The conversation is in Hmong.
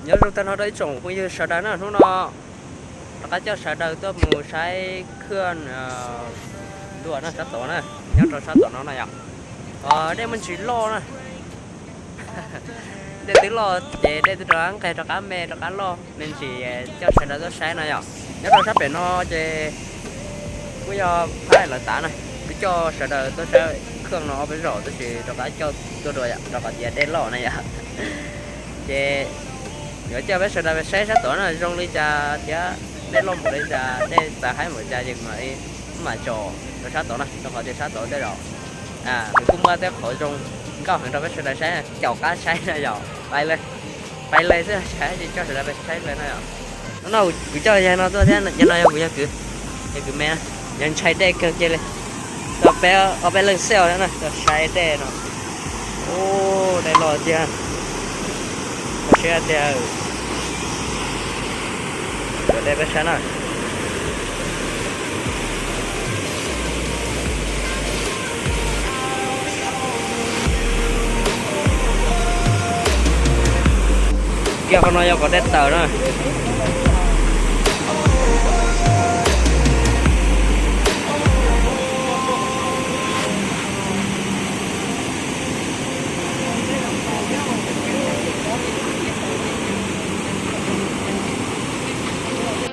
Nyob zoo tag nrho rau ib tsoom phooj ywg sawv daws na, hnub no rov qab coj sawv daws tuaj mus saib khaj dua na, sab tod na, nyob rau sab tod no na yom. Dej muaj ntsis loj na, dej twb loj ces dej twb rov qab nqeg rov qab me rov qab loj me ntsis, coj sawv daws tuaj saib no yom. Nyob rau sab pem no ces kuj yog phab lawv tav na, kuv coj sawv daws tuaj saib khaj no ob peb zaug tab sis rov qab coj tuaj dua yom, rau qhov tias dej loj na yom. Ces yuav coj peb sawv daws saib sab tod na zoo li cas thiab dej loj npaum li cas, dej txawv heev npaum cas ces kuv mam li, mam tso rau sab tod na, rau qhov tias sab tod tej zaum nws kuj muaj tej qhov zoo nkauj heev rau peb sawv daws saib, caum qab saib na yom. Pais lawm xwb, ces coj sawv daws pais saib lawm na yom. Hnub no kuv coj yawg no tuaj thiab, yawg no yog kuv yawg kwv, yawg kwv me, yawg ntshai dej kawg kiag li. Tuaj peb ob peb leej xwb na, tuaj saib dej no. Ub, dej loj tiag, kho siab tiag. Ua dej peb saib na. Kiag qhov no yog qhov dej tawm na.